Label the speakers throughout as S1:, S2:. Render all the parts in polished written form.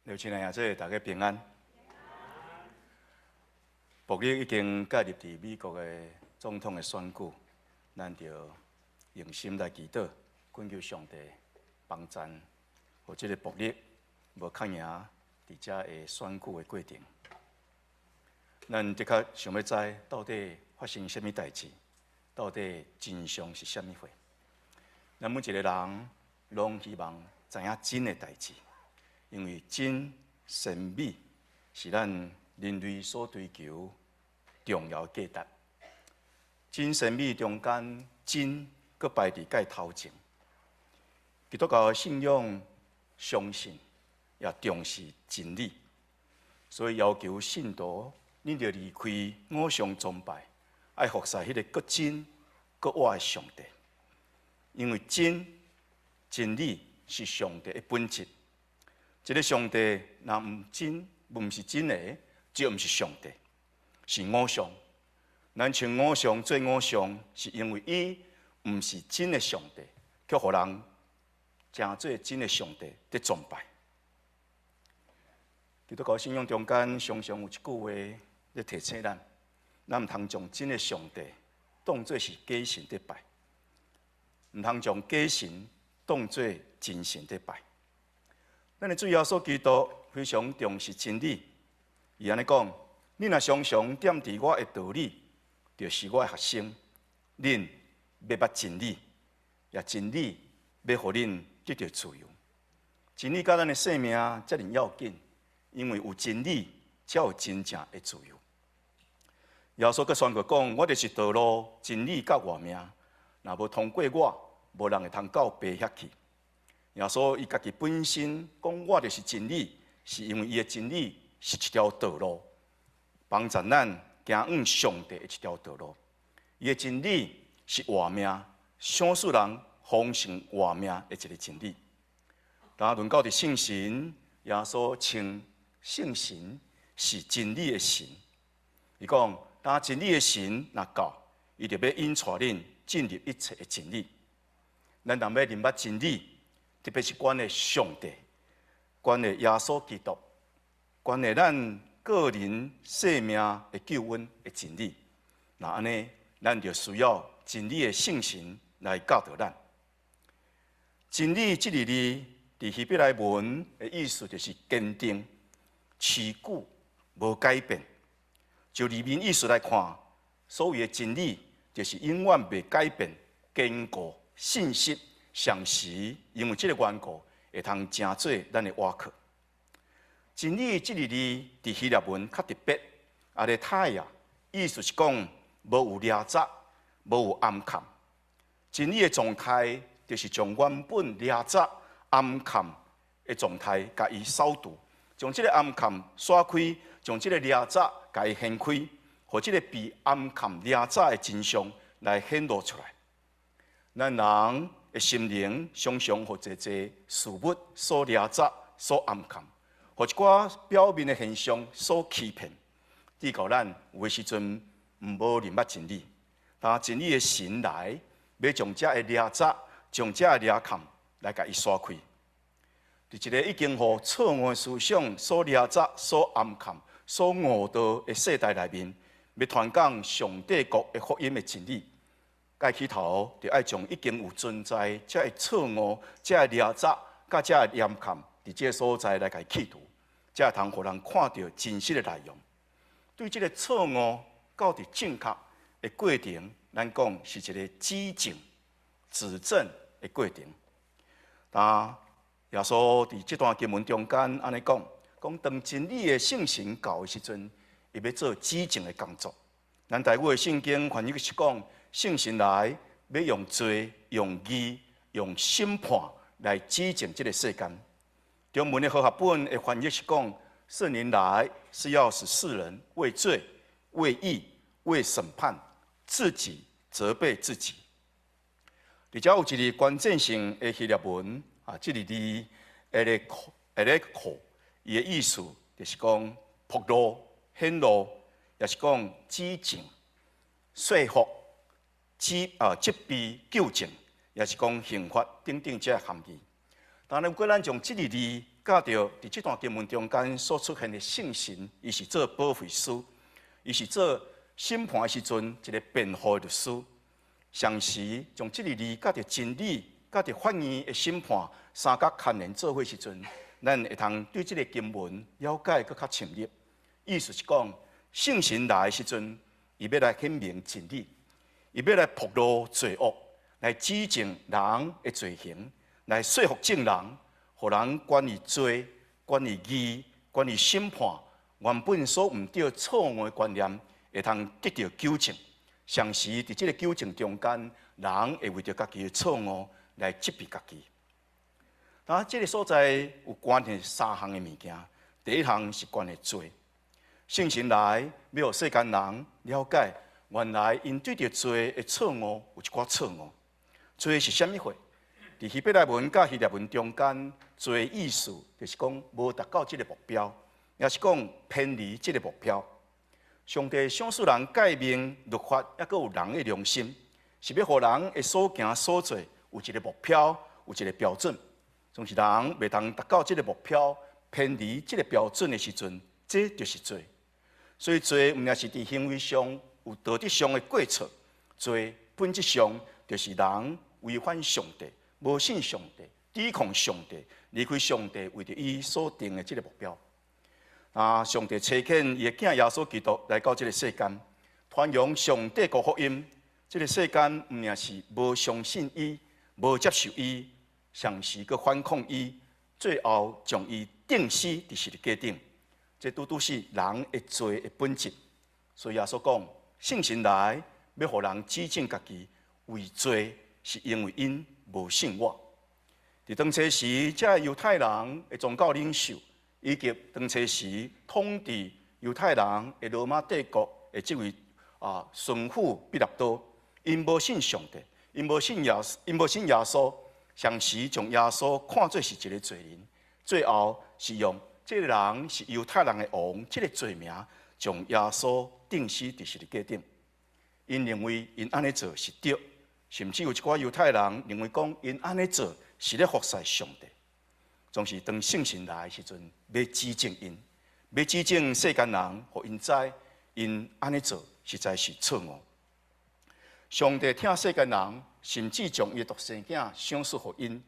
S1: 劉親愛的，大家平安。博利已經介入佇美國的總統的選舉，咱就用心來祈禱，懇求上帝幫贊，予這個暴力無較贏佇遮的選舉的過程。咱的確想欲知到底發生啥物代誌，到底真相是啥物貨？咱每一個人攏希望知影真的代誌，因為真善美是咱人類所追求重要價值。真善美中間，真閣排佇蓋頭前。基督教的信仰相信也重視真理，所以要求信徒，恁著離開偶像崇拜，愛服侍彼個閣真閣活的上帝。因為真真理是上帝的本質。這個上帝若毋真，毋是真的，就毋是上帝，是偶像。咱稱偶像做偶像，是因為伊毋是真的上帝，卻予人成做真的上帝佇崇拜。基督教信仰中間，常常有一句話咧提醒咱：咱毋通將真的上帝當做是假神佇拜，毋通將假神當做真神佇拜。咱的主耶穌基督非常重視真理，伊按呢講：恁若常常踮佇我的道裡，就是我的學生。恁欲捌真理，也真理欲予恁得著自由。真理佮咱的生命遮爾要緊，因為有真理，才有真正的自由。耶穌閣宣告講：我就是道路、真理佮活命，若無通過我，無人會通到爸遐去。耶穌伊家己本身講我就是真理，是因為伊的真理是一條道路，幫助咱行往上帝的一條道路。伊的真理是活命，賞賜人豐盛活命的一個真理。當論到佇聖神，耶穌稱聖神是真理的神。伊講，當真理的神若到，伊就欲引帶恁進入一切的真理。咱若欲認捌真理，特別是關於上帝、關於耶穌基督、關於咱個人生命的救恩的真理，那按呢，咱就需要真理的聖神來教導咱。真理這個字，佇希伯來文的意思就是堅定、持久、無改變。就字面意思來看，所謂的真理，就是永遠袂改變、堅固、信實、誠實，因為這個緣故，會通成做咱的倚靠。真理這個字，佇希臘文較特別，aletheia，意思是講無有掠雜，無有暗崁。真理的狀態，就是將原本掠雜、暗崁的狀態，共伊掃除，將這個暗崁刷開，將這個掠雜共伊掀開，予這個被暗崁掠雜的真相來顯露出來。咱人的心靈常常予濟濟事物所掠雜、所暗崁，予一寡表面的現象所欺騙，致到咱有的時陣無認捌真理。當真理的神來，欲將這个掠雜、將這个掠崁來共伊刷開。佇一个已經予錯誤思想所掠雜、所暗崁、所誤導的世代內面，欲傳講上帝國的福音的真理，蓋起頭就愛將已經有存在這个錯誤、這个掠雜、佮這个暗崁，佇這个所在來共伊去除，才會通予人看著真實的內容。對這个錯誤到佇正確的過程，咱講是一個指證、指證的過程。當耶穌佇這段經文中間按呢講，講當真理的聖神到的時陣，伊欲做指證的工作。咱台語的聖經翻譯是講，聖神來欲用罪、用義、用審判來指證這個世間。中文的和合本的翻譯是講，聖靈來是要使世人為罪、為義、為審判，自己責備自己。佇遮有一個關鍵性的希臘文啊，這個字 ἔλεγχω，伊的意思就是講暴露、顯露，也是講指證、說服、指啊責備、糾正，也是講刑罰等等這個含義。但是如果咱將這個字佮著佇這段經文中間所出現的聖神，伊是做保惠師，伊是做審判的時陣一個辯護的律師。同時將這個字佮著真理、佮著法院的審判三角牽連做伙時陣，咱會通對這個經文了解閣較深入。意思是講，聖神來的時陣，伊欲來顯明真理，伊欲來暴露罪惡，來指證人的罪行，來說服眾人，予人關於罪、關於義、關於審判，原本所毋對錯誤的觀念，會通得著糾正。同時，佇這个糾正中間，人會為著家己的錯誤來責備家己。啊，這个所在有關係三項的物件。第一項是關係罪，聖神來欲予世間人了解，原來𪜶對著罪的錯誤有一寡錯誤。罪是啥物貨？佇希伯來文佮希臘文中間，罪意思就是講無達到這个目標，抑是講偏離這个目標。上帝賞賜人誡命、律法，抑閣有人的良心，是欲予人的所行所做有一个目標，有一个標準。總是人袂當達到這个目標，偏離這个標準的時陣，這就是罪。所以罪毋但是佇行為上有道德上的過錯，罪本質上就是人違反上帝、無信上帝、抵抗上帝、離開上帝，為著伊所定的這个目標。啊！上帝差遣伊的囝耶穌基督來到這个世間，傳揚上帝國福音。這个世間毋但是無相信伊，無接受伊，同時閣反抗伊，最後將伊釘死佇十字架頂。這拄拄是人的罪的本質。所以耶穌講，聖神來欲予人指證家己為罪，是因為𪜶無信我。佇當初時，這猶太人的宗教領袖，以及當初時統治猶太人的羅馬帝國的這位巡撫彼拉多，𪜶無信上帝，𪜶無信耶穌，同時將耶穌看做是一个罪人，最後是用這个人是猶太人的王這个罪名，將耶穌釘死佇十字架頂。𪜶認為𪜶按呢做是對，甚至有一寡猶太人認為講𪜶按呢做是咧服侍上帝。總是當聖神來的時陣，欲指證𪜶，欲指證世間人，予𪜶知𪜶按呢做實在是錯誤。上帝疼世間人，甚至將伊的獨生囝賞賜予𪜶，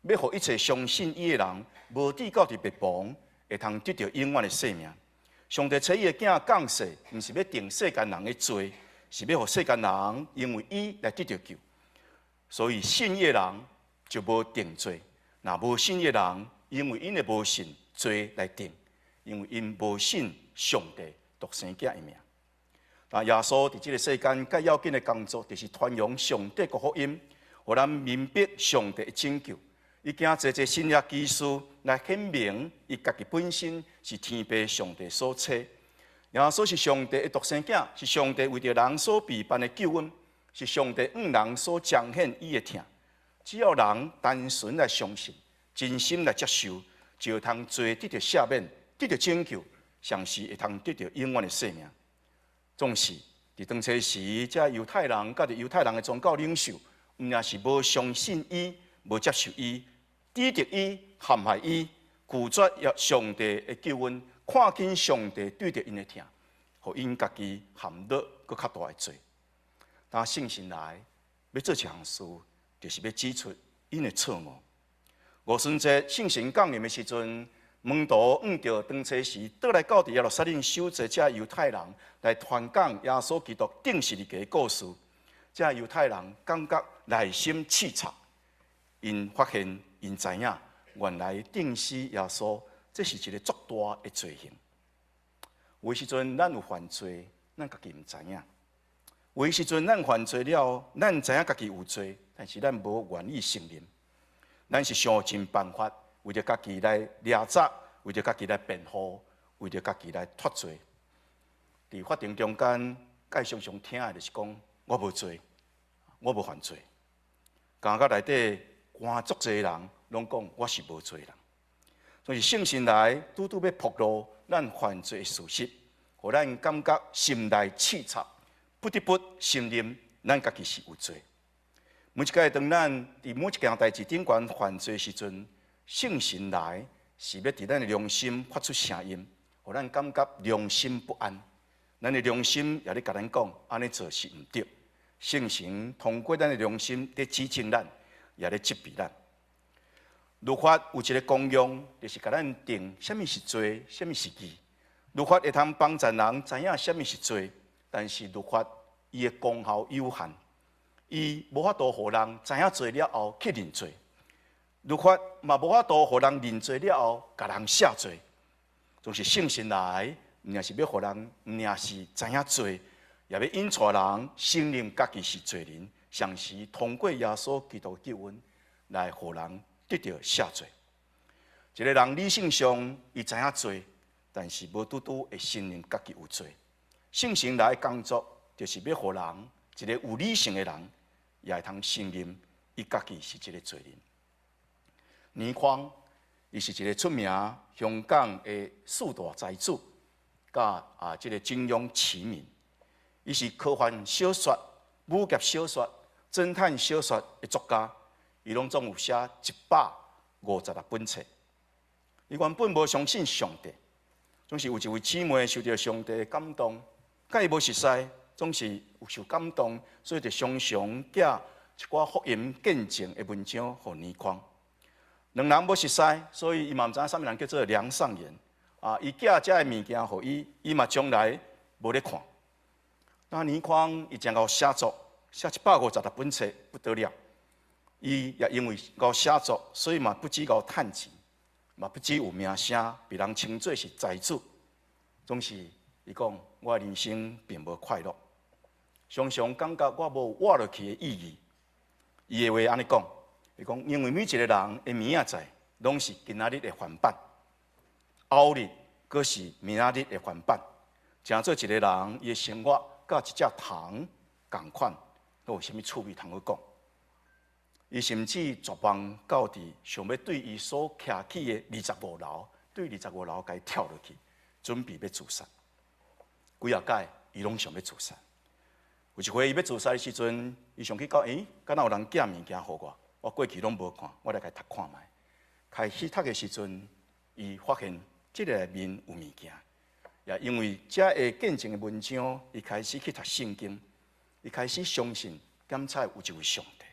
S1: 欲予一切相信伊的人，無至到佇滅亡，會通得著永遠的生命。上帝差伊的囝降世，毋是欲定世間人的罪，是欲予世間人因為伊來得著救。所以信伊的人就無定罪。若無信的人，因為𪜶的無信，罪來定，因為𪜶無信上帝獨生囝的名。但耶穌佇這个世間較要緊的工作，就是傳揚上帝國福音，予咱明白上帝的拯救。伊行濟濟神蹟奇事來顯明伊家己本身是天父上帝所差。耶穌是上帝的獨生囝，是上帝為著人所備辦的救恩，是上帝向人所彰顯伊的疼。只要人單純來相信，真心來接受，就會通罪得著赦免，得著拯救，同時會通得著永遠的生命。總是佇當初時，這猶太人佮著猶太人的宗教領袖，毋但是無相信伊，無接受伊，指責伊，陷害伊，拒絕上帝的救恩，看輕上帝對著𪜶的疼，予𪜶家己陷落閣較大的罪。當聖神來欲做一項事，就是欲指出𪜶的錯誤。五旬節聖神降臨的時陣，門徒按著當初時倒來到佇耶路撒冷守節這猶太人來傳講耶穌基督釘十字架的故事，這猶太人感覺內心刺痛，𪜶發現𪜶知影，原來釘死耶穌這是一个足大的罪行。有時陣咱有犯罪，咱家己毋知影。有時陣咱犯罪了，咱知影家己有罪，但是咱無願意承認。咱是想盡辦法，為著家己來掠責，為著家己來辯護，為著家己來脫罪。佇法庭中間，較常常聽的就是講：我無罪，我無犯罪。監獄內底關足濟人，攏講我是無罪人。所以聖神來，拄拄欲暴露咱犯罪的事實，予咱感覺心內刺痛，不得不承認咱家己是有罪。每一擺當咱佇每一件代誌頂懸犯罪時陣，聖神來是欲佇咱的良心發出聲音，予咱感覺良心不安。咱的良心也咧共咱講，按呢做是毋對。聖神通過咱的良心咧指正咱，也咧責備咱。律法有一个功用，就是共咱定啥物是罪，啥物是義。律法會通幫助人知影啥物是罪，但是律法伊的功效有限，伊無法度予人知影罪了後去認罪。律法嘛無法度予人認罪了後，共人赦罪。總是聖神來，毋但是欲予人，毋但是知影罪，也欲引帶人承認家己是罪人，同時通過耶穌基督救恩來予人得著赦罪。一个人理性上伊知影罪，但是無拄拄會承認家己有罪。聖神來工作，就是欲予人一个有理性的人，也會通承認伊家己是一个罪人。倪匡，伊是一个出名香港的四大才子，佮這个金庸齊名。伊是科幻小說、武俠小說、偵探小說的作家，伊攏總有寫156本冊。伊原本無相信上帝，總是有一位姊妹受著上帝的感動，佮伊無熟似，總是有受感動，所以就常常寄一寡福音見證的文章予倪匡。兩人無熟似，所以伊嘛毋知影啥物人叫做梁上言。啊，伊寄遮个物件予伊，伊嘛從來無咧看。那倪匡伊真𠢕寫作，寫156本冊不得了。伊也因為𠢕寫作，所以嘛不止𠢕趁錢，嘛不止有名聲，被人稱做是才子。總是伊講，我人生並無快樂，常常感覺我無活落去的意義。伊的話按呢講，伊講因為每一个人的明仔載攏是今仔日的翻版，後日閣是明仔日的翻版。成做一个人，伊的生活佮一隻蟲仝款，閣有啥物趣味通好講？伊甚至絕望到佇想欲對伊所徛起的二十五樓，對二十五樓共伊跳落去，準備欲自殺。幾仔擺，伊攏想欲自殺。有一回伊欲自殺的時陣，伊想起講：欸，敢若有人寄物件予我，我過去攏無看，我來共伊讀看覓。開始讀的時陣，伊發現這个內面有物件，也因為這个見證的文章，伊開始去讀聖經，伊開始相信檢採有一位上帝。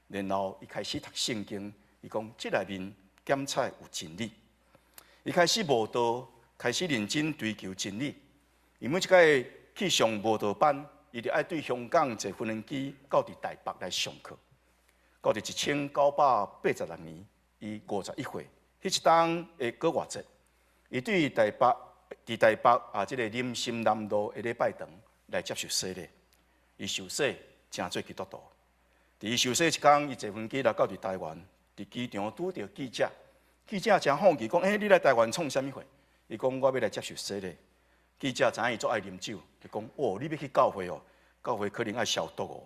S1: 然後伊開始讀聖經，伊講這內面檢採有真理。伊開始慕道，開始認真追求真理。伊每一擺去上慕道班，伊就愛對香港坐飛機到佇台北來上課。到佇1986年，伊51歲，彼一冬的過活節，伊對台北，佇台北啊，這个林森南路的禮拜堂來接受洗禮。伊受洗成做基督徒。佇伊受洗一工，伊坐飛機來到佇台灣，佇機場拄著記者，記者誠好奇講：欸，你來台灣創啥物貨？伊講：我欲來接受洗禮。記者知影伊足愛啉酒，就講：哦，你欲去教會哦？教會可能愛消毒哦。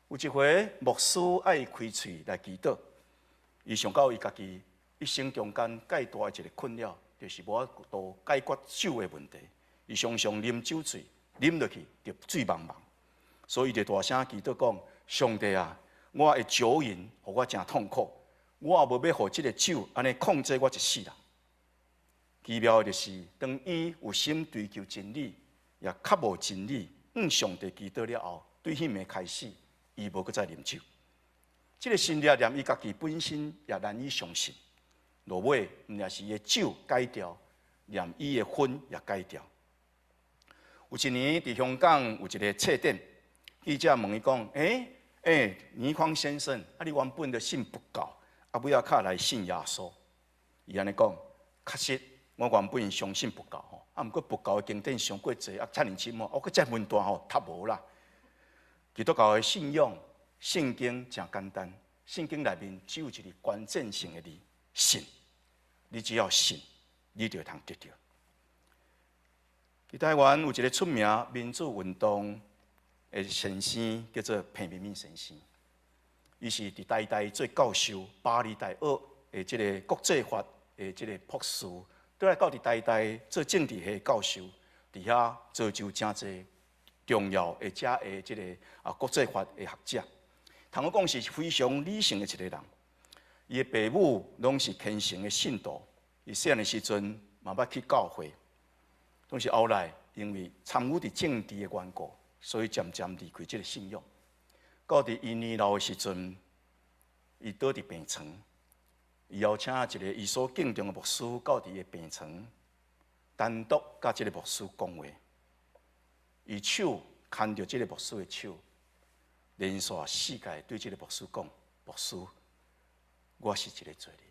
S1: 有一回牧師愛伊開喙來祈禱，伊想到伊家己一生中間蓋大的一个困擾，就是無法度解決酒的問題。伊常常啉酒醉，啉落去就醉茫茫，所以伊就大聲祈禱講：上帝啊，我的酒癮予我誠痛苦，我也無欲予這个酒按呢控制我一世人。奇妙的就是，當伊有心追求真理，也渴慕真理，向上帝祈禱了後，對彼暝開始，伊無閣再啉酒。這个神蹟連伊家己本身也難以相信。落尾，毋但是伊的酒戒掉，連伊的薰也戒掉。有一年，佇香港有一个冊展，記者問伊講：欸，欸，倪匡先生，啊，你原本就信佛教，啊，尾仔較來信耶穌。伊按呢講，確實我原本相信佛教吼，啊，毋過佛教的經典傷過濟，啊，遮爾深吼，我閣這問題吼讀無啦。基督教的信仰，聖經誠簡單，聖經內面只有一个關鍵性的字：信。你只要信，你就會通得著。佇台灣有一个出名民主運動的先生，叫做彭明敏先生。伊是佇台大做教授，巴黎大學的這个國際法的這个博士，轉來到佇台大做政治系教授，佇遐造就誠濟重要的遮的這个國際法的學者。通好講是非常理性的一个人。伊的爸母攏是虔誠的信徒，伊細漢的時陣嘛捌去教會，但是後來因為參與佇政治的緣故，所以漸漸離開這個信仰。到佇伊年老的時陣，伊倒佇病床，伊邀請一個伊所敬重的牧師到佇伊的病床，單獨佮這個牧師講話。伊手牽著這個牧師的手，連續四擺對這個牧師講：“牧師，我是一個罪人，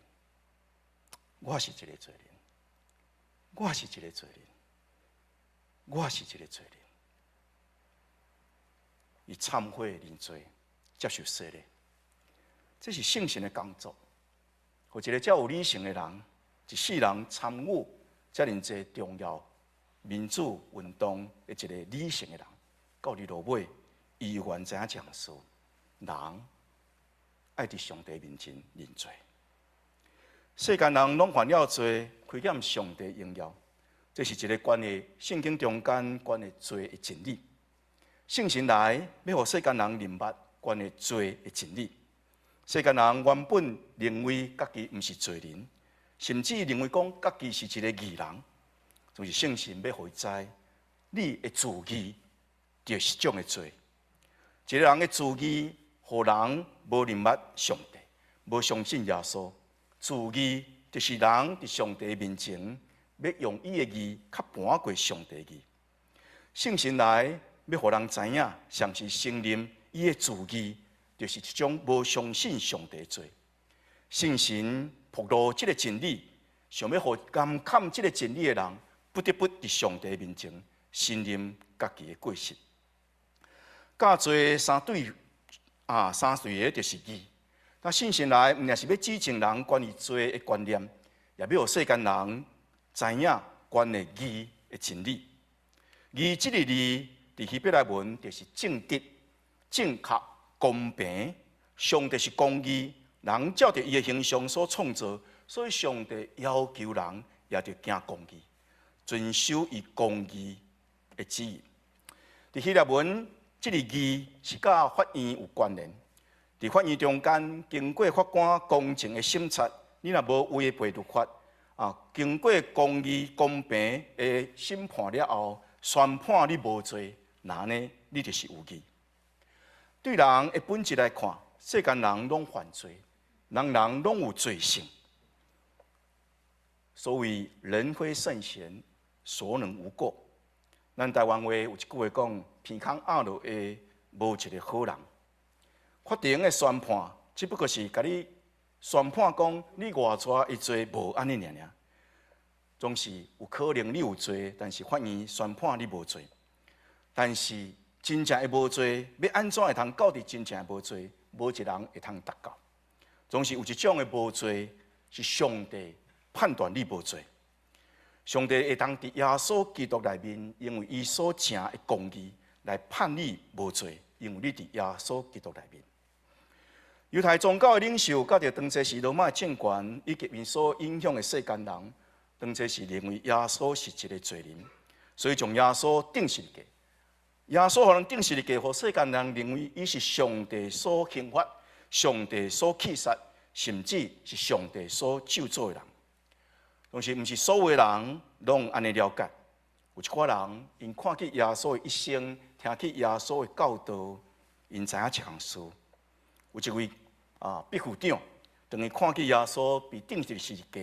S1: 我是一個罪人，我是一個罪人，我是一個罪人。”伊懺悔認罪，接受洗禮，這是聖神的工作。予一個遮有理性的人，一世人參與遮爾濟重要民主運動的一個理性的人，到佇落尾，伊猶原知影一項事：人愛佇上帝面前認罪。世間人攏犯了罪，虧欠上帝榮耀。這是一個關於聖經中間關於罪的真理。聖神來欲予世間人認捌關於罪的真理。世間人原本認為家己毋是罪人，甚至認為講家己是一個義人。就是聖神欲予伊知，你的自義就是一種的罪。一個人的自義，予人無認捌上帝，無相信耶穌。自義就是人佇上帝面前，欲用伊的義較盤過上帝義。聖神來欲予人知影，啥是承認伊的自義，就是一種無相信上帝的罪。聖神曝露這個真理，想欲予甘堪這個真理的人，不得不佇上帝面前承認家己的過失。教罪三對啊，三對的就是義。那聖神來，毋但是欲指證人關於罪的觀念，也欲予世間人知影關於義的真理。義這個字，佇希伯來文就是正直、正確、公平。上帝是公義，人照著伊的形象所創造，所以上帝要求人也著行公義，遵守伊公義的旨意。佇希臘文，這個義是佮法院有關聯。佇法院中間，經過法官公正的審查，你若無違背律法，啊，經過公義公平的審判了後，宣判你無罪，那呢，你就是有義。對人的本質來看，世間人攏犯罪，人人攏有罪性。所謂人非聖賢，孰能無過？咱台灣話有一句話講：鼻空壓落的無一個好人。法庭的宣判，只不過是共你宣判講你偌濟的罪無按呢爾爾，總是有可能你有罪，但是法院宣判你無罪。但是真正的無罪，欲按怎會通到佇真正的無罪？無一人會通達到。總是有一種的無罪，是上帝判斷你無罪。上帝會當佇耶穌基督內面，因為伊所成的公義來判你無罪，因為你佇耶穌基督內面。猶太宗教的領袖，佮著當時羅馬政權以及𪜶所影響的世間人，當時是認為耶穌是一個罪人，所以將耶穌釘十字架。耶穌予人釘十字架，予世間人認為伊是上帝所刑罰、上帝所棄殺，甚至是上帝所咒詛的人。但是，毋是所有的人攏按呢了解。有一寡人，𪜶看見耶穌的一生，聽見耶穌的教導，𪜶知影一項事。有一位啊，百夫長，當伊看見耶穌被釘十字架，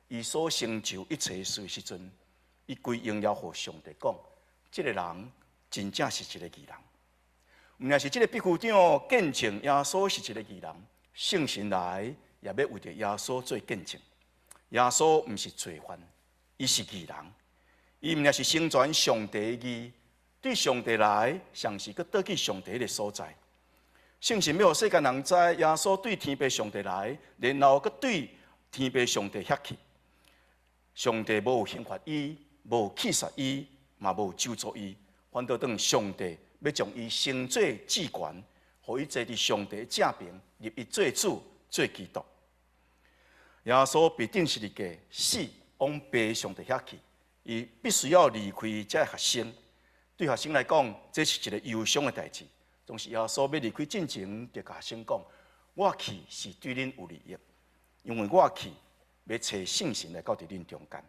S1: 伊所成就一切事的時陣，伊歸榮耀予上帝講：這個人真正是一個義人。毋但是這個百夫長見證耶穌是一個義人，聖神來也欲為著耶穌做見證。耶穌毋是罪犯，伊是義人。伊毋但是成全上帝的義，對上帝來，上是閣倒去上帝的所在。聖神欲予世間人知，耶穌對天父上帝來，然後閣對天父上帝遐去。上帝無刑罰伊，無棄殺伊，嘛無咒詛伊，反倒轉上帝欲將伊升做至懸，予伊坐佇上帝正爿，立伊做主、做基督。耶穌被釘十字架，死往父上帝遐去，伊必須要離開這學生。對學生來講，這是一個憂傷的代誌。總是耶穌欲離開進前，就共學生講：我去是對恁有利益。因為我去欲差聖神來到佇恁中間。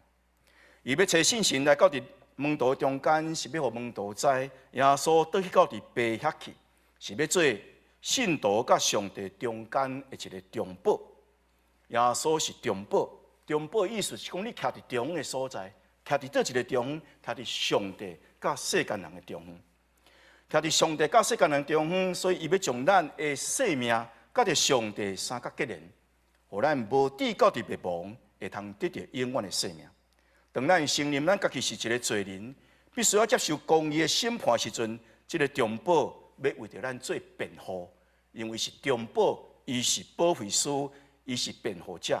S1: 伊欲差聖神來到佇門徒中間，是欲予門徒知耶穌倒去到佇爸遐去，是欲做信徒佮上帝中間的一个中保。耶穌是中保，中保的意思是講你徛佇中央的所在，徛佇佗一个中央，徛佇上帝佮世間人的中央，徛佇上帝佮世間人中央，所以伊欲將咱的性命佮著上帝相佮結連，予咱無至到佇滅亡，會通得著永遠的生命。當咱承認咱家己是一个罪人，必須要接受公義的審判時陣，這个中保欲為著咱做辯護，因為是中保，伊是保惠師，伊是辯護者。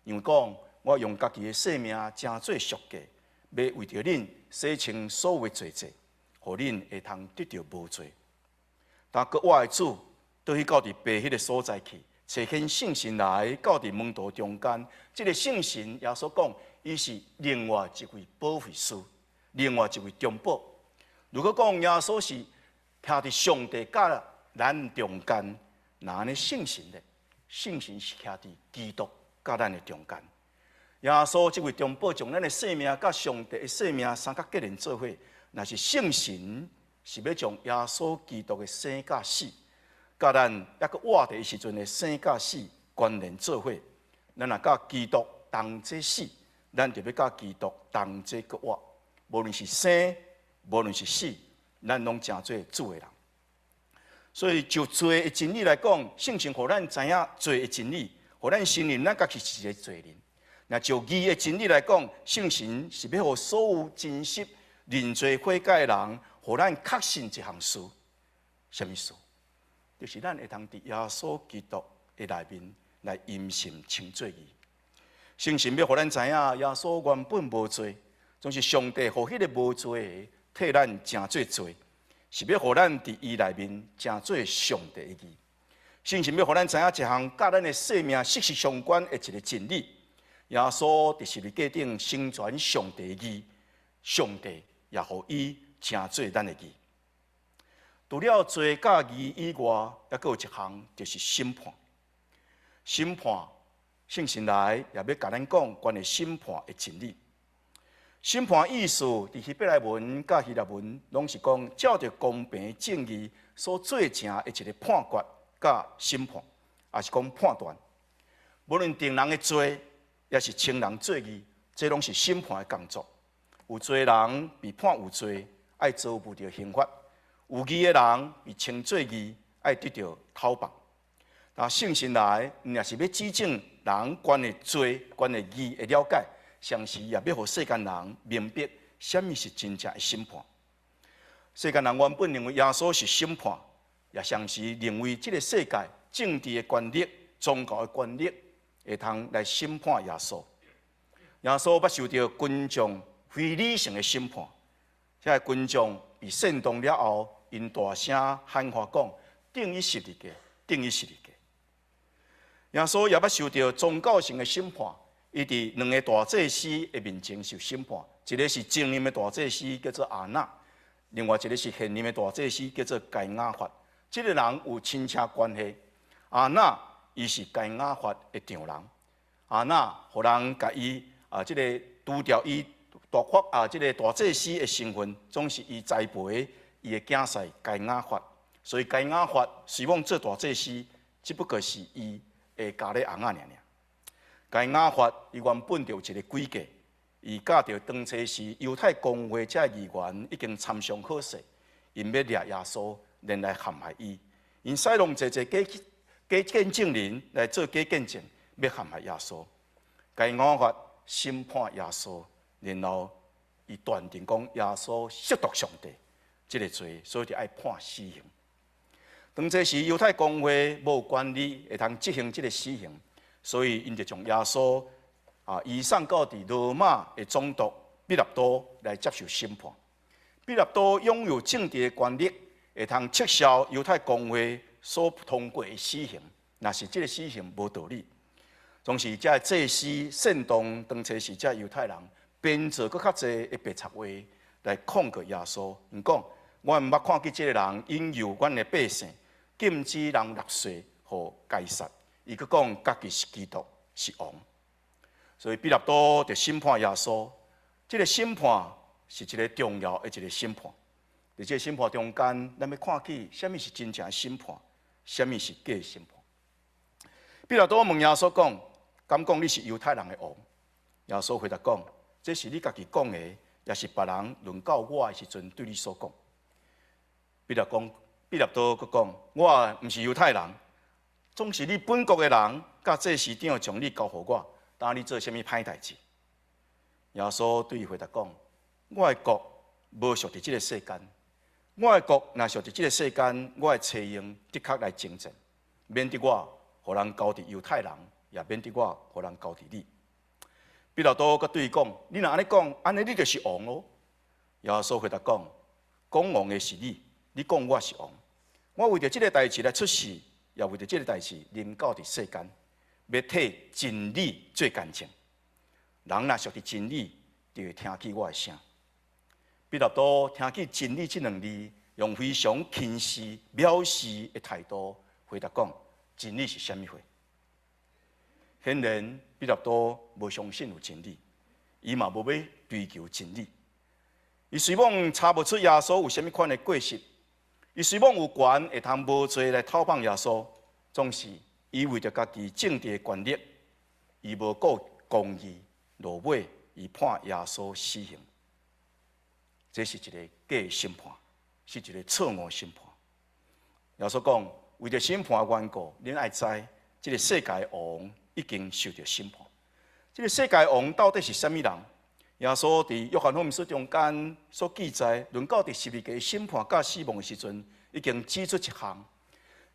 S1: 因為講我用家己的性命成做贖價，欲為著恁洗清所有的罪債，予恁會通得著無罪。當閣活的主倒去到佇爸彼个所在去，差遣聖神來到佇門徒中間。這个聖神耶穌講，伊是另外一位保惠師，另外一位中保。如果講耶穌是徛佇上帝佮咱中間，那按呢聖神咧？聖神是徛佇基督佮咱的中間。耶穌這位中保將咱的性命佮上帝的性命相佮結連做伙，若是聖神是欲將耶穌基督的生佮死，佮咱猶閣活佇時陣的生佮死關聯做伙。咱若佮基督同齊死，咱就欲佮基督同齊閣活。無論是生，無論是死，咱攏成做主的人。所以就罪的真理來講，聖神予咱知影罪的真理，予咱承認咱家己是一个罪人。若就義的真理來講，聖神是欲予所有真實認罪悔改的人，予咱確信一項事，啥物事？就是咱會通佇耶穌基督的內面來因信稱做義。聖神欲予咱知影，耶穌原本無罪，總是上帝予彼个無罪的替咱成做罪，是欲予咱佇伊內面成做上帝的義。聖神欲予咱知影一項佮咱的生命息息相關的一个真理：耶穌佇十字架頂成全上帝的義，上帝也予伊成做咱的義。除了罪佮義以外，猶閣有一項就是審判。審判，聖神來也欲共咱講關於審判的真理。審判意思，佇希伯來文佮希臘文，攏是講照著公平正義所做成的一个判決佮審判，抑是講判斷。無論定人的罪，抑是稱人做義，這攏是審判的工作。有罪人被判有罪，愛遭受著刑罰；有義的人被稱做義，愛得著討放。但聖神來，毋但是欲指正人關於罪、關於義的了解，同時也欲予世間人明白，啥物是真正的審判。世間人原本認為耶穌是審判，也同時認為這个世界政治的權力、宗教的權力會通來審判耶穌。耶穌捌受著群眾非理性的審判，這个群眾被煽動了後，𪜶大聲喊話講：釘伊十字架，釘伊十字架。耶穌也捌受著宗教性的審判，伊佇兩个大祭司的面前受審判，一个是前任的大祭司叫做亞那，另外一个是現任的大祭司叫做該亞法。這个人有親戚關係，亞那伊是該亞法的丈人，亞那予人共伊啊，這个除掉伊大法啊，這个大祭司的身份，總是伊栽培伊的囝婿該亞法，所以該亞法雖罔做大祭司，只不過是伊的家咧翁仔爾爾。該亞法伊原本就有一个詭計，伊佮著當初時猶太公會這議員已經參詳好勢，𪜶欲掠耶穌，然來陷害伊。𪜶使用濟濟假假見證人來做假見證，欲陷害耶穌。該亞法審判耶穌，然後伊斷定講耶穌褻瀆上帝這个罪，所以就愛判死刑。當這時猶太公會無權利會通執行這个死刑，所以𪜶就將耶穌啊移送到佇羅馬的總督彼拉多來接受審判。彼拉多擁有政治的權力，會通撤銷猶太公會所通過的死刑，若是這个死刑無道理。總是這个祭司煽動當初時這猶太人編造閣較濟的白賊話來控告耶穌。𪜶講：我毋捌看見這个人引誘阮的百姓，禁止人納稅予該撒。伊閣講家己是基督，是王。所以彼拉多就審判耶穌，這个審判是一个重要的一个審判。佇這个審判中間，咱欲看見啥物是真正的審判，啥物是假審判。彼拉多問耶穌講：敢講你是猶太人的王？耶穌回答講：這是你家己講的，抑是別人論到我的時陣對你所講。彼拉講，彼拉多閣講：我毋是猶太人，總是你本國的人，佮祭司長將你交予我，當你做啥物歹代誌？耶穌對伊回答講：我的國無屬佇這个世間，我的國若屬佇這个世間，我的差役的確來爭戰，免得我予人交佇猶太人，也免得我予人交佇你。彼拉多閣對伊講：你若按呢講，按呢你就是王囉。耶穌回答講：講王的是你，你講我是王。我為著這个代誌來出世，也為著這个代誌臨到佇世間，欲替真理做見證。人若屬佇真理，就會聽見我的聲。彼拉多聽見真理這兩字，用非常輕視、藐視的態度回答講：真理是啥物貨？顯然，彼拉多無相信有真理，伊嘛無欲追求真理。伊雖罔查無出耶穌有啥物款的過失，伊雖罔有權會通無罪來討放耶穌，總是伊為著家己政治的權力，伊無顧公義，落尾伊判耶穌死刑。這是一个假審判，是一个錯誤審判。耶穌講，為著審判的緣故，恁愛知，這个世界王已經受著審判。這个世界王到底是啥物人？耶穌佇約翰福音書中間所記載，論到佇十字架審判佮死亡的時陣，已經指出一項：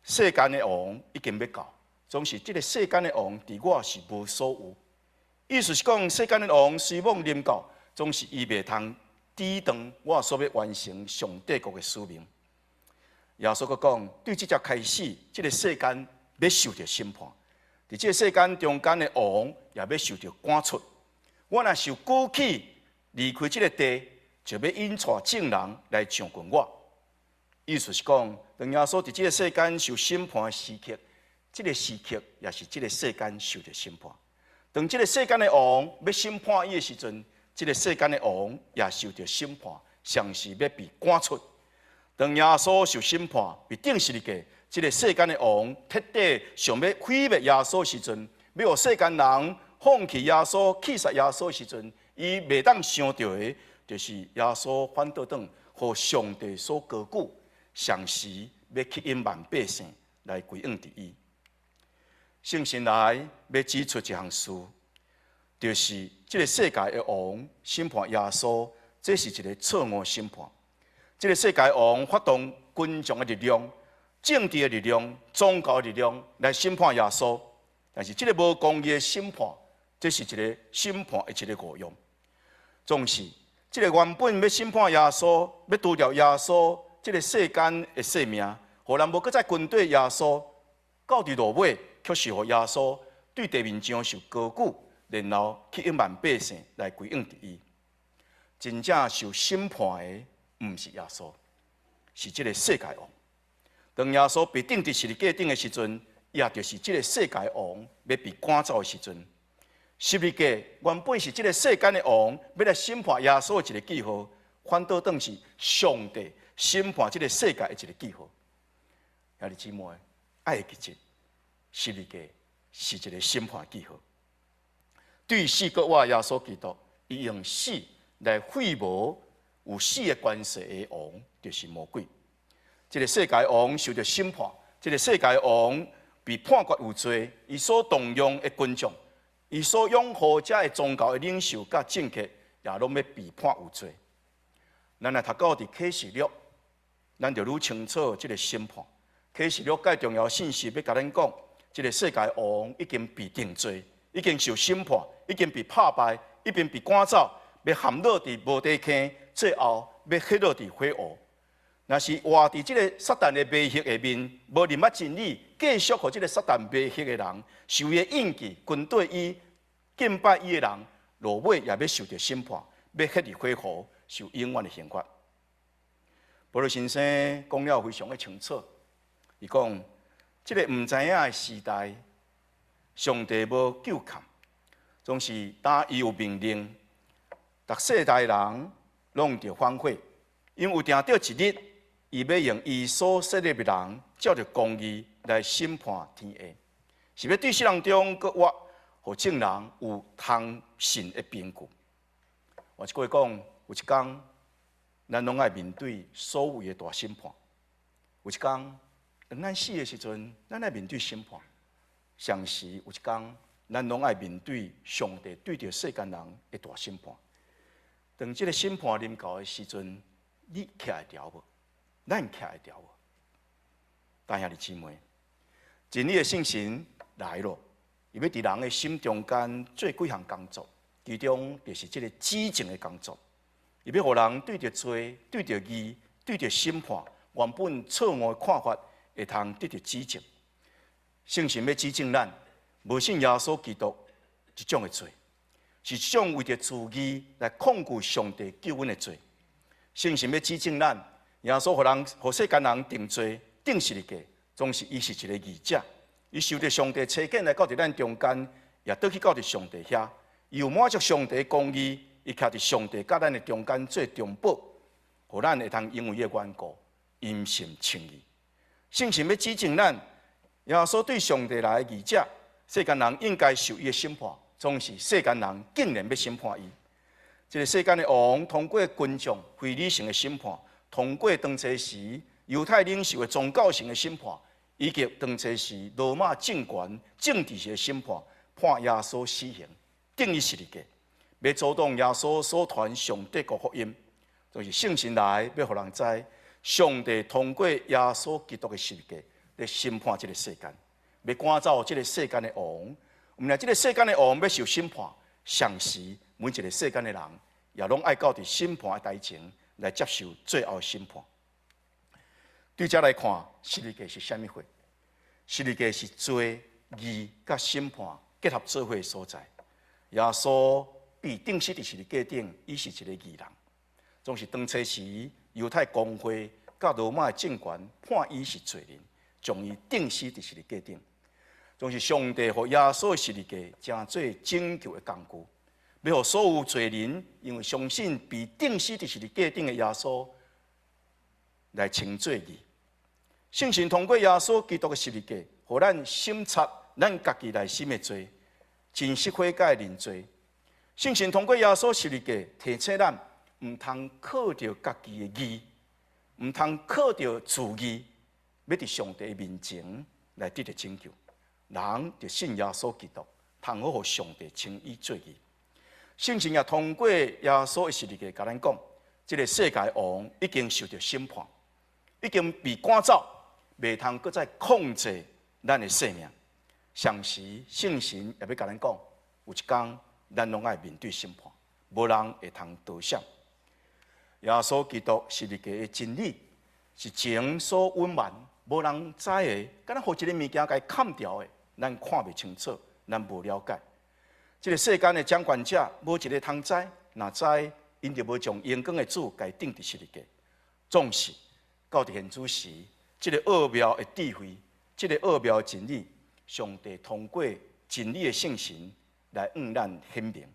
S1: 世間的王已經欲到，總是這个世間的王佇我是無所有。意思是講，世間的王雖罔臨到，總是伊袂通抵擋我所欲完成上帝國的使命。耶穌閣講，對這節開始，這个世間欲受著審判，佇這个世間中間的王也欲受著趕出。我若受舉起離開這个地，就欲引帶眾人來上近我。意思是講，當耶穌佇這个世間受審判的時刻，這个時刻也是這个世間受著審判。當這个世間的王欲審判伊的時陣，這个世間的王也受著審判，同時欲被趕出。當耶穌受審判，被釘十字架，這个世間的王徹底想欲毀滅耶穌時陣，欲予世間人放棄耶穌、棄殺耶穌時陣，伊袂當想著的，就是耶穌反倒轉，予上帝所高舉，同時欲吸引萬百姓來歸向佇伊。聖神來欲指出一項事，就是這个世界的王審判耶穌，這是一个錯誤審判。這个世界王發動群眾的力量、政治的力量、宗教的力量來審判耶穌，但是這个無公義的審判，這是一个審判的一个誤用。總是這个原本欲審判耶穌、欲除掉耶穌，這个世間的性命，予人無閣再跟綴耶穌，到佇落尾，卻是予耶穌對地面上受高舉，然後吸引萬百姓來歸向佇伊。真正受審判的，毋是耶穌，是這个世界王。當耶穌被釘佇十字架頂的時陣，也就是這个世界王欲被趕走的時陣。十字架原本是這个世間的王欲來審判耶穌的一个記號，反倒轉是上帝審判這个世界的一个記號。兄弟姊妹，愛會記得，十字架是一个審判記號。對死閣活耶穌基督，伊用死來廢無有死的權勢的王，就是魔鬼。這个世界王受著審判，這个世界王被判決有罪，伊所動用的群眾，伊所擁護遮的宗教的領袖佮政客，也攏欲被判有罪。咱若讀到佇啟示錄，咱就愈清楚這个審判。啟示錄蓋重要信息欲共咱講，這个世界王已經被定罪，已經受審判，已經被拍敗，已經被趕走，欲陷落佇無底坑，最後欲彼落佇火湖。若是活佇這个撒旦的迷惑下面，無認捌真理，繼續予這个撒旦迷惑的人，受伊的印記，跟綴伊、敬拜伊的人，落尾也欲受著審判，欲彼佇火湖受永遠的刑罰。保祿先生講了非常的清楚，伊講，這个毋知影的時代，上帝無糾纏，總是當伊有命令，逐世代人攏著反悔，因為有定著一日，伊欲用伊所設立的人，照著公義來審判天下，是欲對死人中閣活，予眾人有通信的憑據。換一句話講，有一工，咱攏愛面對所謂的大審判。有一工，當咱死的時陣，咱愛面對審判。同時有一工，咱攏愛面對上帝對著世間人的大審判。當這个審判臨到的時陣，你徛會牢無？咱徛會牢無？大兄弟姊妹，真理的聖神來了，伊欲佇人的心中間做幾項工作，其中就是這个指證的工作。伊欲予人對著罪、對著義、對著審判，原本錯誤的看法，會通得著指證。聖神欲指證咱，無信耶穌基督這種的罪，是這種為著自義來抗拒上帝救恩的罪。聖神欲指證咱，耶穌予人、予世間人定罪、釘十字架，總是伊是一个義者，伊受著上帝差遣來到佇咱中間，也倒去到佇上帝遐，伊有滿足上帝公義，伊徛佇上帝佮咱的中間做中保，予咱會通因為伊的緣故，因信稱義。聖神欲指證咱，耶穌對上帝來的義者，世間人應該受伊的審判，總是世間人竟然欲審判伊。這个世間的王通過群眾非理性的審判，通過當初時猶太領袖的宗教性的審判，以及當初時羅馬政權政治性的審判，判耶穌死刑，釘伊十字架，欲阻擋耶穌所傳上帝國福音。就是聖神來，欲予人知，上帝通過耶穌基督的十字架來審判這个世間，欲趕走這个世間的王。毋但這个世間的王欲受審判，同時每一个世間的人也攏愛到佇審判的台前來接受最後的審判。對這來看，十字架是啥物貨？十字架是罪、義佮審判結合做伙的所在。耶穌被釘死佇十字架頂，伊是一个義人。總是當初時猶太公會佮羅馬的政權判伊是罪人，將伊釘死佇十字架頂。總是上帝予耶穌的十字架，成做拯救的工具，欲予所有罪人因為相信被釘死佇十字架頂的耶穌來稱做義。聖神通過耶穌基督的十字架，予咱省察咱家己內心的罪，真實悔改認罪。聖神通過耶穌十字架提醒咱，毋通靠著家己的義，毋通靠著自義，欲佇上帝面前來得著拯救。人著信耶穌基督，通好予上帝稱伊做義。聖神也通過耶穌的十字架，共咱講，這个世界王已經受著審判，已經被趕走，袂通閣再控制咱的生命。同時，聖神也欲共咱講，有一工咱攏愛面對審判，無人會通逃閃。耶穌基督十字架的真理是情所隱瞞，無人知的，敢若予一个物件共崁牢的，咱看袂清楚，咱無了解。這个世間的掌權者無一个通知，若知，𪜶就無將榮光的主共釘佇十字架。總是到佇現此時，這个奧妙的智慧，這个奧妙的真理，上帝通過真理的聖神來向咱顯明。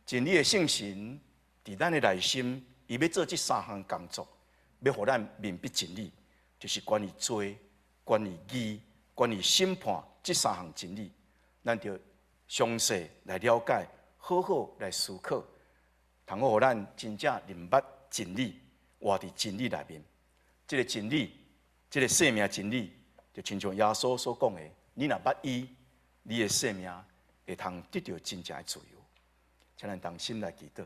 S1: 真理的聖神佇咱的內心，伊欲做這三項工作，欲予咱明白真理，就是關於罪、關於義、關於審判這三項真理，咱著詳細來了解，好好來思考，通好予咱真正認捌真理，活佇真理內面。這个真理，這个生命真理，就親像耶穌所講的：你若捌伊，你的生命會通得著真正的自由。請咱同心來祈禱。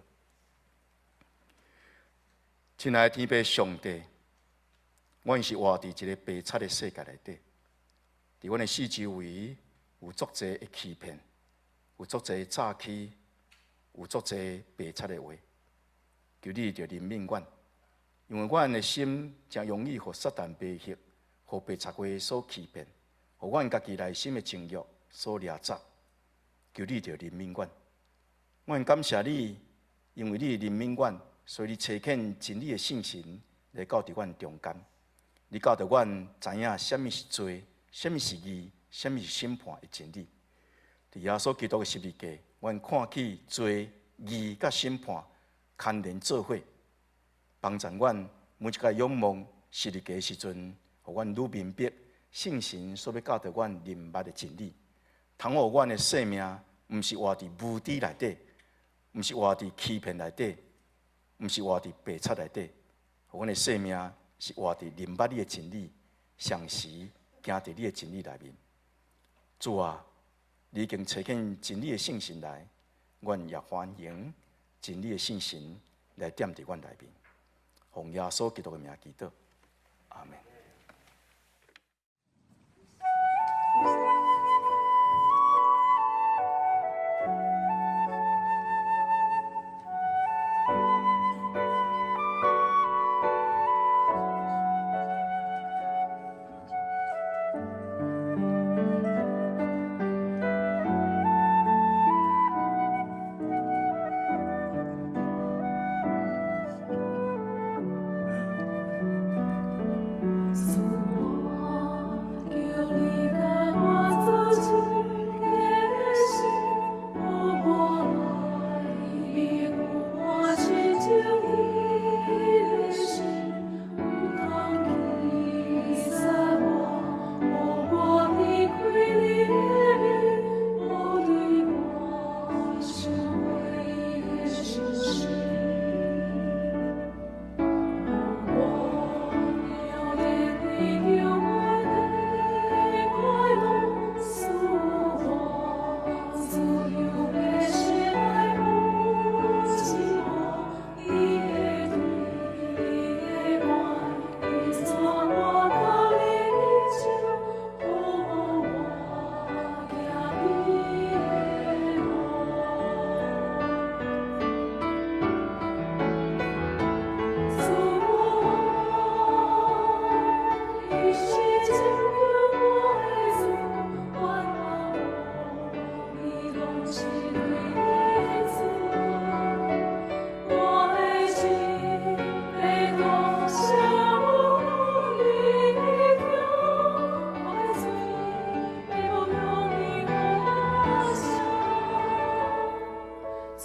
S1: 親愛的天父上帝，阮是活佇一个白賊的世界內底，佇阮的四周圍有足濟的欺騙，有足濟詐欺，有足濟白賊的話。求你著憐憫阮，因為阮的心誠容易予撒旦迷惑，予白賊話所欺騙，予阮家己內心的情欲所掠走。求你著憐憫阮，阮感謝你，因為你憐憫阮，所以你差遣真理的聖神來到佇阮中間。你教導阮知影啥物是罪，啥物是義，啥物是審判的真理。佇耶穌基督的十字架，阮看起罪、義佮審判牽連做伙，幫助阮每一擺仰望十字架的時陣，予阮愈明白聖神所欲教導阮認捌的真理。通予阮的生命，毋是活佇無知內底，毋是活佇欺騙內底，毋是活佇白賊內底。予阮的生命是活佇認捌你的真理，常時行佇你的真理內面。主啊，你已經差遣真理的聖神來，阮也歡迎真理的聖神來踮佇阮內面。奉耶穌基督的名祈禱，阿們。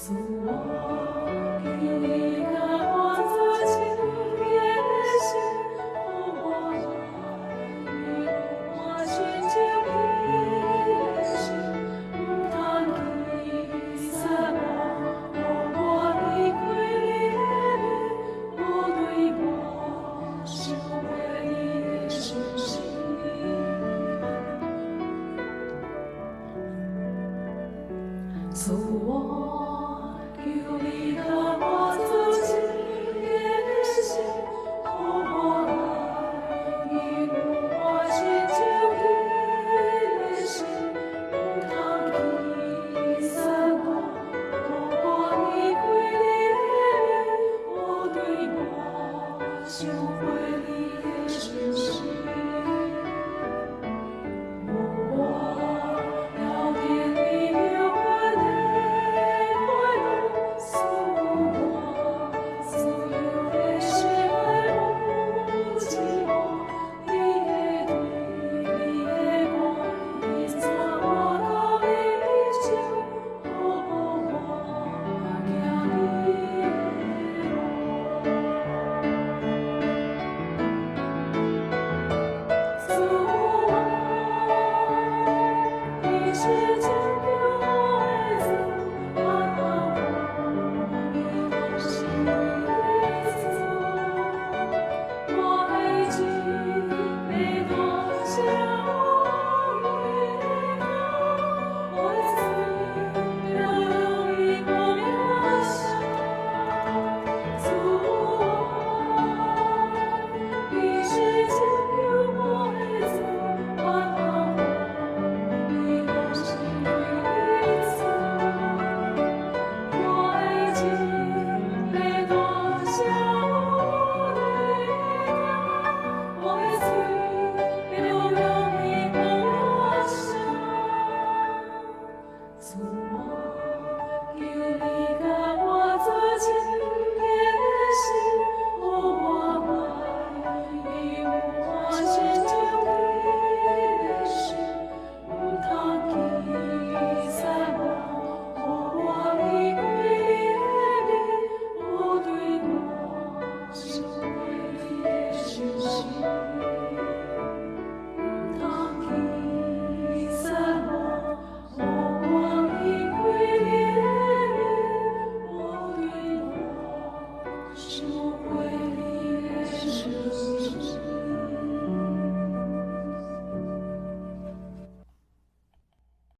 S2: 主。